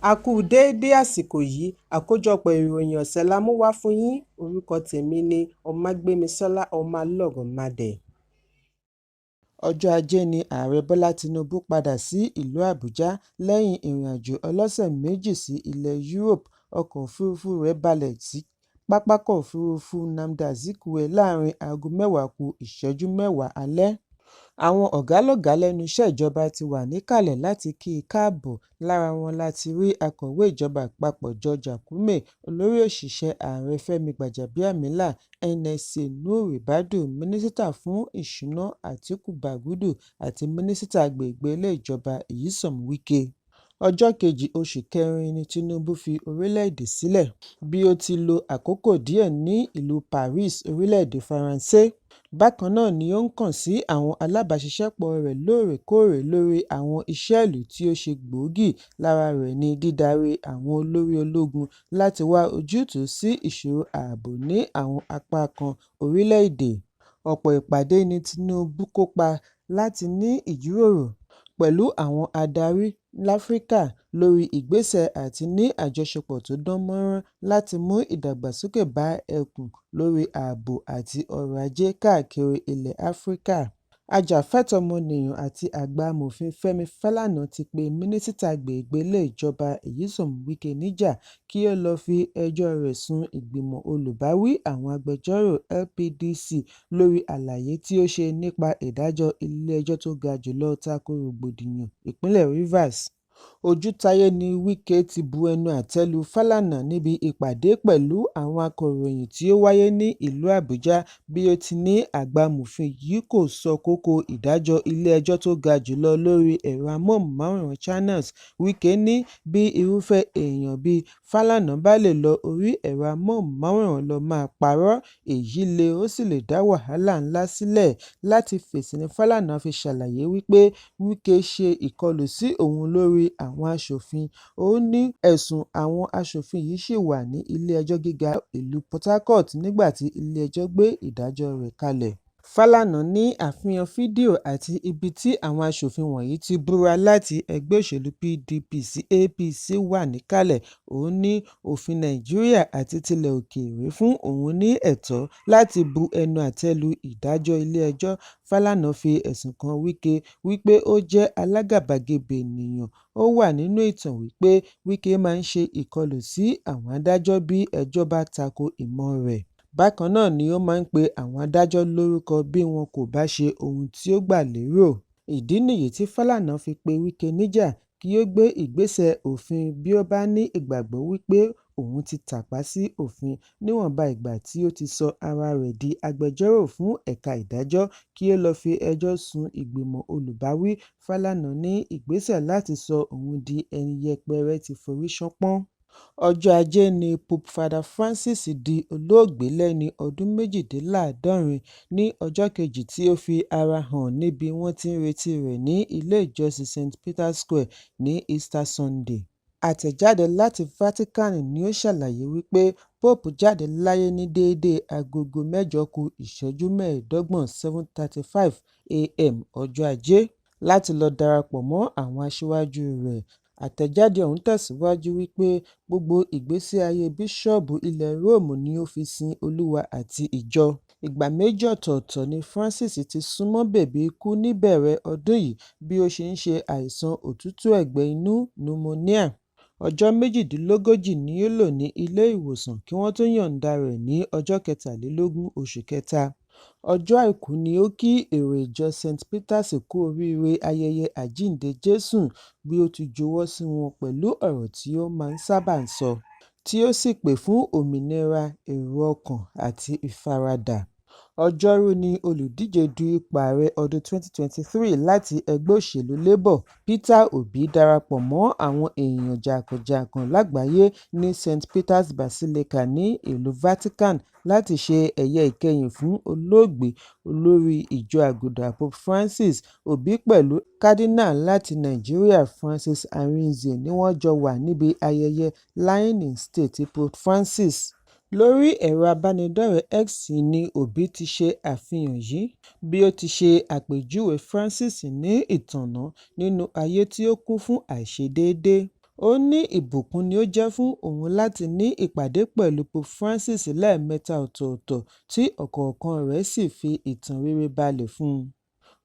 A kú déédé àsìkò yìí. Àkójọpọ̀ ìròyìn ọ̀sẹ̀ la mú wá fún yín. Orúkọ tèmi ni Ọmágbémisọ́lá Ọmọlọ́rọ̀mádé. Ọjọ́ Ajé ní Ààrẹ Bọ́lá Tinubu padà sí ìlú Àbújá lẹ́yìn ìrìnàjò ọlọ́sẹ̀ 2 sí ilẹ̀ Europe. Ọkọ̀ òfurufú rẹ̀ balẹ̀ sí pápákọ̀ òfurufú Nnamdi Azikiwe láàrin aago 9 ku ìṣẹ́jú 10 alẹ́. Àwọn ọ̀gálọ́gàá lẹ́nu iṣẹ́ ìjọba ti wà níkàlẹ̀ láti kí i káàbọ̀. Lára wọn la ti rí Akọ̀wé Ìjọba Àpapọ̀ George Akume, Olórí Òṣìṣẹ́ Ààrẹ Fẹ́mi Gbàjàbíàmílà, NSA Nuhu Ribadu, Mínísítà fún Ìṣúná Àtíkù Bágúdù àti Mínísítà Agbègbè Ilé Ìjọba Nyesom Wike. Ọjọ́ 2 oṣù kẹrin ni Tinubu fi orílẹ̀-èdè sílẹ̀, bí ó ti lo àkókò díẹ̀ ní ìlú Paris, orílẹ̀-èdè Faransé. Bákan náà ni ó ń kàn sí àwọn alábàáṣiṣẹ́pọ̀ rẹ̀ lóòrèkóòrè lórí àwọn iṣẹ́ ìlú tí ó ṣe gbòógì lára rẹ̀ ní dídarí àwọn olórí ológun láti wá ojútùú sí ìṣòro ààbò ní àwọn apá kan orílẹ̀-èdè. Ọ̀pọ̀ ìpàdé ní Tinubu kópa láti ní ìjíròrò pẹ̀lú àwọn adarí láfíríkà lórí ìgbésẹ̀ àti ní àjọṣepọ̀ tó dán mọ́rán láti mú ìdàgbàsókè bá ẹkùn lórí ààbò àti ọrọ̀ ajé káàkiri ilẹ̀ Áfíríkà. Ajàfẹ́tọ̀ọ́ ọmọnìyàn àti àgbà amòfin Fẹ́mi Fálànà ti pe Mínísítà Agbègbè Ilé Ìjọba Nyesom Wike níjà kí ó lọ fi ẹjọ́ rẹ̀ sun Ìgbìmọ̀ Olùbáwí Àwọn Agbẹjọ́rò LPDC lórí àlàyé tí ó ṣe nípa ìdájọ́ Ilé-ẹjọ́ tó ga jùlọ tako rògbòdìyàn ìpínlẹ̀ Rivers. Ojútáyé ni Wike ti bu ẹnu àtẹ́ lu Fálànà níbi ìpàdé pẹ̀lú àwọn akọ̀ròyìn tí ó wáyé ní ìlú Àbújá bí ó ti ní àgbà amòfin yìí kò sọ kókó ìdájọ́ ilé-ẹjọ́ tó ga jùlọ lórí ẹ̀rọ amóhùnmáwòrán Channels. Wike ní bí irúfẹ́ èèyàn bíi Fálànà bá lè lọ orí ẹ̀rọ amóhùnmáwòrán lọ máa parọ́, èyí le ó sì lè dá wàhálà ńlá sílẹ̀. Láti fèsì ní Fálànà fi ṣàlàyé wípé Wike ṣe ìkọlù sí òun lórí àwọn aṣòfin. Ó ní ẹ̀sùn àwọn aṣòfin yìí ṣì wà ní ilé-ẹjọ́ gíga ìlú Port Harcourt nígbà tí ilé-ẹjọ́ gbé ìdájọ́ rẹ̀ kalẹ̀. Fálànà ní àfihàn fídíò àti ibi tí àwọn aṣòfin wọ̀nyí ti búra láti ẹgbẹ́ òṣèlú PDP sí APC wà níkàlẹ̀. Ó ní òfin Nàìjíríà àti tilẹ̀ òkèèrè fún òun ní ẹ̀tọ́ láti bu ẹnu àtẹ́ lu ìdájọ́ ilé-ẹjọ́. Fálànà fi ẹ̀sùn kan Wike wípé ó jẹ́ alágàbàgebè ènìyàn. Ó wà nínú ìtàn wípé Wike máa ń ṣe ìkọlù sí àwọn adájọ́ bí ẹjọ́ bá tako ìmọ̀ rẹ̀. Bákan náà ni ó máa ń pe àwọn adájọ́ lórúkọ bí wọn kò bá ṣe ohun tí ó gbà lérò. Ìdí nìyí tí Fálànà fi pe Wike níjà kí ó gbé ìgbésẹ̀ òfin bí ó bá ní ìgbàgbọ́ wípé òun ti tàpá sí òfin níwọ̀nba ìgbà tí ó ti sọ ara rẹ̀ di agbẹjọ́rò fún ẹ̀ka ìdájọ́ kí ó lọ fi ẹjọ́ sun ìgbìmọ̀ olùbáwí. Fálànà ní ìgbésẹ̀ láti sọ òun di ẹni yẹpẹrẹ ti forí ṣánpọ́n. Ọjọ́ Ajé ni Pope Fada Francis di olóògbé lẹ́ni ọdún 72 ní ọjọ́ kejì tí ó fi ara hàn níbi wọ́n ti ń retí rẹ̀ ní ilé ìjọsìn St. Peter's Square ní Easter Sunday. Àtẹ̀jáde láti Vatican ní ó ṣàlàyé wípé Pope jáde láyé ní déédé agogo 7 ku ìṣẹ́jú 25 7:35 a.m. Ọjọ́ Ajé láti lọ darapọ̀ mọ́ àwọn aṣíwájú rẹ̀. Àtẹ̀jáde ọ̀hún tẹ̀síwájú wípé gbogbo ìgbésí ayé bíṣọ́ọ̀bù ilẹ̀ Róòmù ni ó fi sin Olúwa àti ìjọ. Ìgbà méjì ọ̀tọ̀ọ̀tọ̀ ni Francis ti súnmọ́ bèbè ikú níbẹ̀rẹ̀ ọdún yìí bí ó ṣe ń ṣe àìsàn òtútù ẹ̀gbẹ inú pneumonia. Ọjọ́ 38 ni ó lò ní ilé ìwòsàn kí wọ́n tó yọ̀ǹda rẹ̀ ní ọjọ́ 23 oṣù kẹta. Ọjọ́ Àìkú ni ó kí èrò ìjọ St. Peters kú oríire ayẹyẹ Àjíǹde Jésù bí ó ti juwọ́ sí wọn pẹ̀lú ọ̀rọ̀ tí ó máa ń sábà sọ, tí ó sì pè fún òmìnira èrò ọkàn àti ìfaradà. Ọjọ́rú ni olùdíje du ipò ààrẹ ọdún 2023 láti ẹgbẹ́ òṣèlú Labour, Peter Obi darapọ̀ mọ́ àwọn èèyàn jàǹkànjàǹkàn lágbàáyé ní St. Peters Basilica ní ìlú Vatican láti ṣe ẹ̀yẹ ìkẹyìn fún olóògbé olórí ìjọ Àgùdà Pope Francis. Obi pẹ̀lú Kádínà láti Nàìjíríà Francis Arinze ni wọ́n jọ wà níbi ayẹyẹ Lying in State ti Pope Francis. Lórí ẹ̀rọ abánidọ́rẹ̀ẹ́ X ní Obi ti ṣe àfihàn yìí, bí ó ti ṣe àpèjúwe Francis ní ìtànná nínú ayé tí ó kún fún àìṣedéédé. Ó ní ìbùkún ni ó jẹ́ fún òun láti ní ìpàdé pẹ̀lú Pope Francis lẹ́ẹ̀mẹ́ta ọ̀tọ̀ọ̀tọ̀ tí ọ̀kọ̀ọ̀kan rẹ̀ sì fi ìtàn rere balẹ̀ fún un.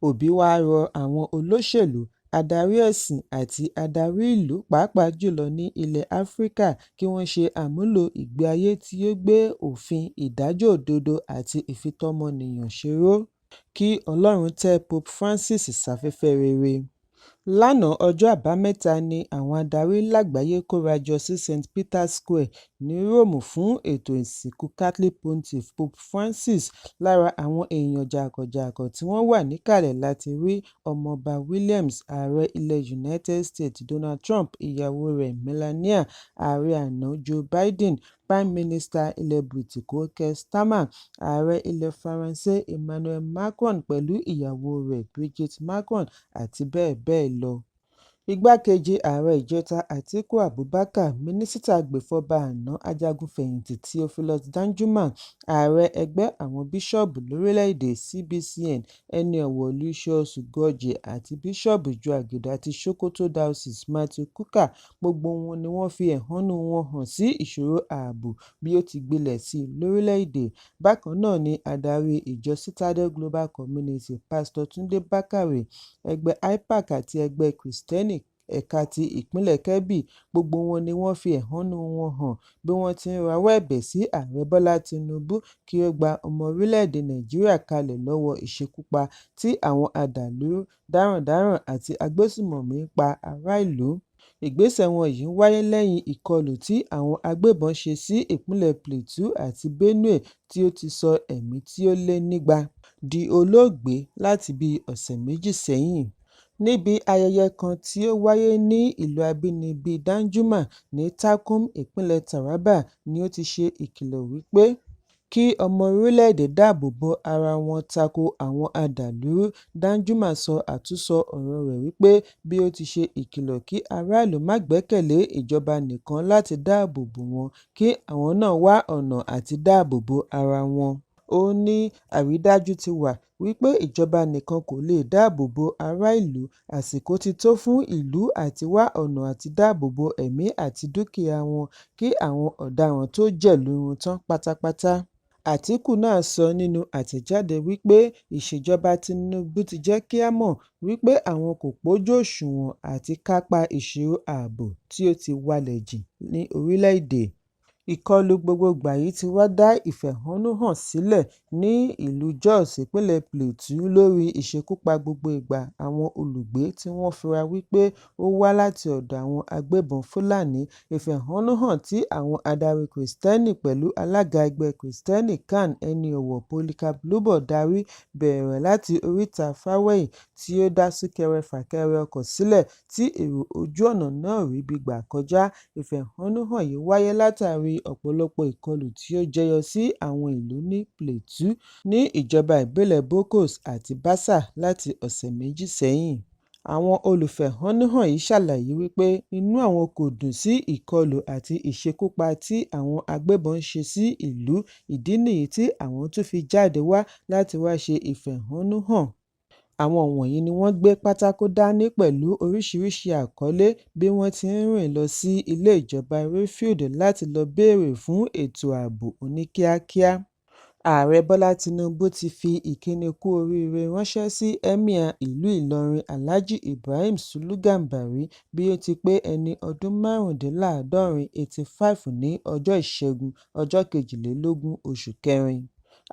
Òbí wáá rọ àwọn olóṣèlú, adarí ẹ̀sìn àti adarí ìlú pàápàá jùlọ ní ilẹ̀ Áfíríkà kí wọ́n ṣe àmúlò ìgbé ayé tí ó gbé òfin ìdájọ́ òdodo àti ìfitọ́mọnìyàn ṣe ró. Kí Ọlọ́run tẹ́ Pope Francis sáfẹ́fẹ́ rere. Lánàá ọjọ́ Àbámẹ́ta ni àwọn adarí lágbàáyé kóra jọ sí St Peter's Square ní Róòmù fún ètò ìsìnkú Catholic Pontiff Pope Francis. Lára àwọn èèyàn jàǹkànjàǹkàn tí wọ́n wà níkàlẹ̀ la ti rí Ọmọọba Williams, Ààrẹ ilẹ̀ United States Donald Trump, ìyàwó rẹ̀ Melania, Ààrẹ àná Joe Biden, Prime Minister ilẹ̀ Bìrìtìkó Keir Starmer, Ààrẹ ilẹ̀ Faransé Emmanuel Macron pẹ̀lú ìyàwó rẹ̀ Brigitte Macron àti bẹ́ẹ̀ bẹ́ẹ̀ lọ. Igbákejì ààrẹ ìjẹta Atiku Abubakar, Mínísítà agbèfọ́ba àná ajagun-fẹ̀yìntì Theophilus Danjuma, Ààrẹ ẹgbẹ́ àwọn bíṣọ́ọ̀bù lórílẹ̀-èdè CBCN Ẹni-ọ̀wọ̀ Lucius Gorge àti Bíṣọ́ọ̀bù Ìjọ Àgùdà ti Sokoto Diocese Matthew Kukah, gbogbo wọn ni wọ́n fi ẹ̀hónú wọn hàn sí ìṣòro ààbò bí ó ti gbilẹ̀ sí lórílẹ̀-èdè. Bákan náà ni adarí ìjọ Citadel Global Community Pásítọ̀ Túndé Bákàrè, ẹgbẹ́ IPAC àti ẹgbẹ́ Kìrìsìtẹ́nì ẹ̀ka ti ìpínlẹ̀ Kebbi, gbogbo wọn ni wọ́n fi ẹ̀hónú wọn hàn bí wọ́n ti ń rawọ́ ẹ̀bẹ̀ sí Ààrẹ Bọ́lá Tinubu kí ó gba ọmọ orílẹ̀-èdè Nàìjíríà kalẹ̀ lọ́wọ́ ìṣekúpa tí àwọn adàlúrú, darandaran àti agbésùnmọ̀mí ń pa ará ìlú. Ìgbésẹ̀ wọn yìí ń wáyé lẹ́yìn ìkọlù tí àwọn agbébọn ṣe sí ìpínlẹ̀ Plateau àti Benue tí ó ti sọ ẹ̀mí tí ó lé nígba di olóògbé láti bíi ọ̀sẹ̀ méjì sẹ́yìn. Níbi ayẹyẹ kan tí ó wáyé ní ìlú abínibí Danjuma ní Takum, ìpínlẹ̀ Taraba ni ó ti ṣe ìkìlọ̀ wípé kí ọmọ orílẹ̀-èdè dáàbò bo ara wọn tako àwọn adàlúrú. Danjuma sọ àtúnsọ ọ̀rọ̀ rẹ̀ wípé bí ó ti ṣe ìkìlọ̀ kí aráàlú má gbẹ́kẹ̀lé ìjọba nìkan láti dáàbò bò wọ́n kí àwọn náà wá ọ̀nà àti dáàbò bo ara wọn. Ó ní àrídájú ti wà wípé ìjọba nìkan kò lè dáàbò bo ará ìlú, àsìkò ti tó fún ìlú àti wá ọ̀nà àti dáàbò bo ẹ̀mí àti dúkìá wọn kí àwọn ọ̀daràn tó jẹ̀lú run tán pátápátá. Àtíkù náà sọ nínú àtẹ̀jáde wípé ìṣèjọba Tinubu ti jẹ́ kí á mọ̀ wípé àwọn kò pójú òṣùwọ̀n àti kápá ìṣòro ààbò tí ó ti walẹ̀ jìn ní orílẹ̀-èdè. Ìkọlù gbogboògbà yìí ti wá dá ìfẹ̀hónúhàn sílẹ̀ ní ìlú Jos, ìpínlẹ̀ Plateau lórí ìṣekúpa gbogbo ìgbà àwọn olùgbé tí wọ́n fura wípé ó wá láti ọ̀dọ̀ àwọn agbébọn Fúlàní. Ìfẹ̀hónúhàn tí àwọn adarí Kìrìsìtẹ́nì pẹ̀lú alága ẹgbẹ́ Kìrìsìtẹ́nì CAN Ẹni-ọ̀wọ̀ Polycarp Lubo darí bẹ̀rẹ̀ láti oríta Faweyi tí ó dá súnkẹrẹ-fàkẹrẹ ọkọ̀ sílẹ̀ tí èrò ojú ọ̀nà náà ò ríbi gbà kọjá. Ìfẹ̀hónúhàn yìí wáyé látàrí ọ̀pọ̀lọpọ̀ ìkọlù tí ó jẹyọ sí àwọn ìlú ní Plateau ní ìjọba ìbílẹ̀ Bokkos àti Bassa láti ọ̀sẹ̀ méjì sẹ́yìn. Àwọn olùfẹ̀hónúhàn yìí ṣàlàyé wípé inú àwọn kò dùn sí ìkọlù àti ìṣekúpa tí àwọn agbébọn ń ṣe sí ìlú, ìdí nìyí tí àwọn tún fi jáde wá láti wá ṣe ìfẹ̀hónúhàn. Àwọn wọ̀nyí ni wọ́n gbé pátákó dání pẹ̀lú oríṣiríṣi àkọlé bí wọ́n ti ń rìn lọ sí ilé ìjọba Rayfield láti lọ béèrè fún ètò ààbò oníkíákíá. Ààrẹ Bọ́lá Tinubu ti fi ìkíni kú oríire ránṣẹ́ sí Emir ìlú Ìlọrin Alhaji Ibrahim Sulu Gambari bí ó ti pé ẹni ọdún márùndínláàádọ́rin 85 ní ọjọ́ Ìṣẹ́gun, ọjọ́ kejìlélógún oṣù kẹrin.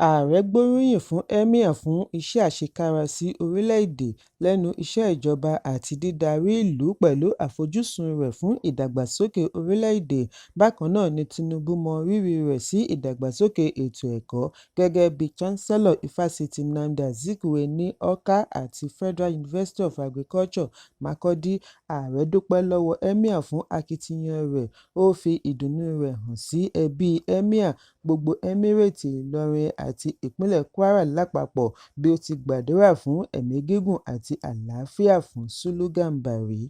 Ààrẹ gbóríyìn fún Emir fún iṣẹ́ àṣekára sí orílẹ̀-èdè lẹ́nu iṣẹ́ ìjọba àti dídarí ìlú pẹ̀lú àfojúsùn rẹ̀ fún ìdàgbàsókè orílẹ̀-èdè. Bákan náà ni Tinubu mọ rírì rẹ̀ sí ìdàgbàsókè ètò ẹ̀kọ́ gẹ́gẹ́ bí Chancellor Ifásitì Nnamdi Azikiwe ní Awka àti Federal University of Agriculture, Makurdi. Ààrẹ dúpẹ́ lọ́wọ́ Emir fún akitiyan rẹ̀, ó fi ìdùnnú rẹ̀ hàn sí ẹbí Emir, gbogbo Emirate Ìlọrin àti ìpínlẹ̀ Kwara lápapọ̀ bí ó ti gbàdúrà fún ẹ̀mí gígùn àti àlàáfíà fún Sulu Gambari.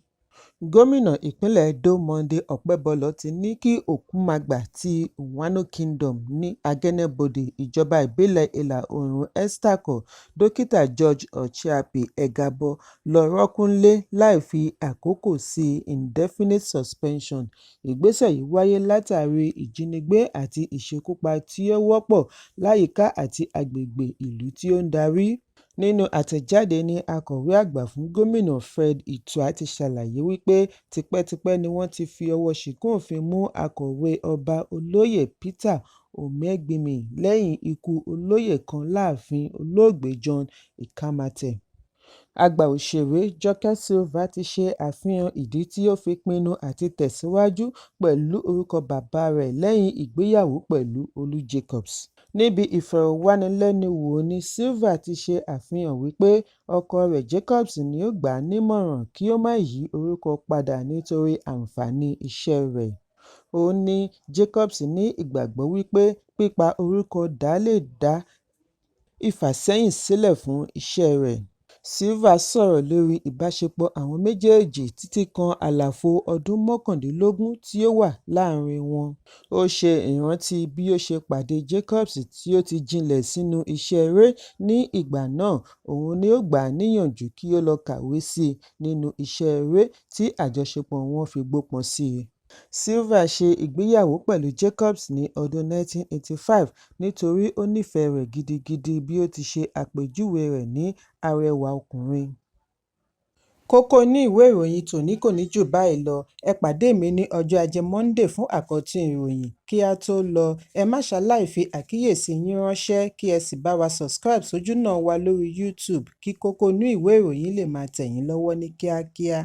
Gómìnà ìpínlẹ̀ Edo Monday Okpebholo ti ní kí Òkúmagbà ti Uwani Kingdom ní Agenebode, ìjọba ìbílẹ̀ Ìlà-Oòrùn Etsako, Dókítà George Okhiakpe Eghagbo lọ rọ́kùn nílé láì fi àkókò sí indefinite suspension. Ìgbésẹ̀ yìí wáyé látàrí ìjínigbé àti ìṣekúpa tí ó wọ́pọ̀ láyìíká àti agbègbè ìlú tí ó ń darí. Nínú àtẹ̀jáde ní Akọ̀wé Àgbà fún Gómìnà Fred Itua ti ṣàlàyé wípé tipẹ́tipẹ́ ni wọ́n ti fi ọwọ́ ṣìkún òfin mú Akọ̀wé Ọba Olóyè Peter Omegbimi lẹ́yìn ikú olóyè kan láàfin Olóògbé John Ikamate. Àgbà òṣèré Joke Silva ti ṣe àfihàn ìdí tí ó fi pinnu àti tẹ̀síwájú pẹ̀lú orúkọ bàbá rẹ̀ lẹ́yìn ìgbéyàwó pẹ̀lú Olu Jacobs. Níbi ìfọ̀rọ̀wánilẹ́nuwò ní Silva ti ṣe àfihàn wípé ọkọ rẹ̀ Jacobs ni ó gbà á nímọ̀ràn kí ó má yí orúkọ padà nítorí àǹfààní iṣẹ́ rẹ̀. Ó ní Jacobs ní ìgbàgbọ́ wípé pípa orúkọ dà lè dá ìfàsẹ́yìn sílẹ̀ fún iṣẹ́ rẹ̀. Silva sọ̀rọ̀ lórí ìbáṣepọ̀ àwọn méjèèjì títí kan àlàfo ọdún 19 tí ó wà láàárín wọn. Ó ṣe ìrántí bí ó ṣe pàdé Jacobs tí ó ti jinlẹ̀ sínú iṣẹ́ eré ní ìgbà náà, òun ni ó gbà á níyànjú kí ó lọ kàwé sí i nínú iṣẹ́ eré tí àjọṣepọ̀ wọn fi gbópọn sí i. Silva ṣe ìgbéyàwó pẹ̀lú Jacobs ní ọdún 1985 nítorí ó nífẹ̀ẹ́ rẹ̀ gidigidi bí ó ti ṣe àpèjúwe rẹ̀ ní "arẹwà ọkùnrin". Kókó inú ìwé ìròyìn tòní kò ní jù báyìí lọ. Ẹ pàdé mi ní ọjọ́ Ajé Monday fún àkọ́tún ìròyìn. Kí á tó lọ, ẹ má ṣaláì fi àkíyèsí yín ránṣẹ́ kí ẹ sì bá wa subscribe sójúnà wa lórí YouTube kí kókó inú ìwé ìròyìn lè máa tẹ̀ yín lọ́wọ́ ní kíákíá.